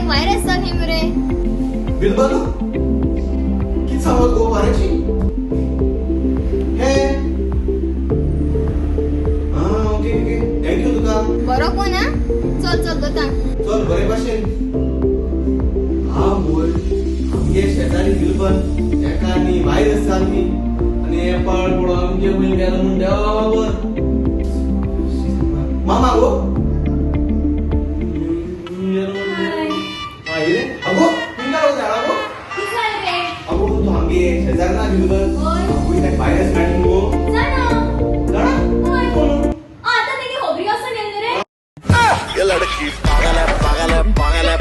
Virus जालें मरे. बिलबल कित सांगत गो बाराची हे. आं ओके ओके, thank you तुका. बरो कोण हा? चल चल दोता. चल बरे भाशेन. हा बोल, आमगे शेजारी बिलबन एका न्ही व्हायरस जाली आनी हे पाड पडो आमगे खंय गेलो म्हूण देवा खबर. मामा गो. हा येयलें अगो, पिंगा जाणा गो. कित जालें रे? अगो, तूं आमगे शेजार ना बिलबन? हय. आवय, ताका व्हायरस काडली मगो. जाणा. जाणा. हय. कोण? आतां तेगे होबरी वचोन येयलें रे. ये लड़की पागल है, पागल है, पागल है.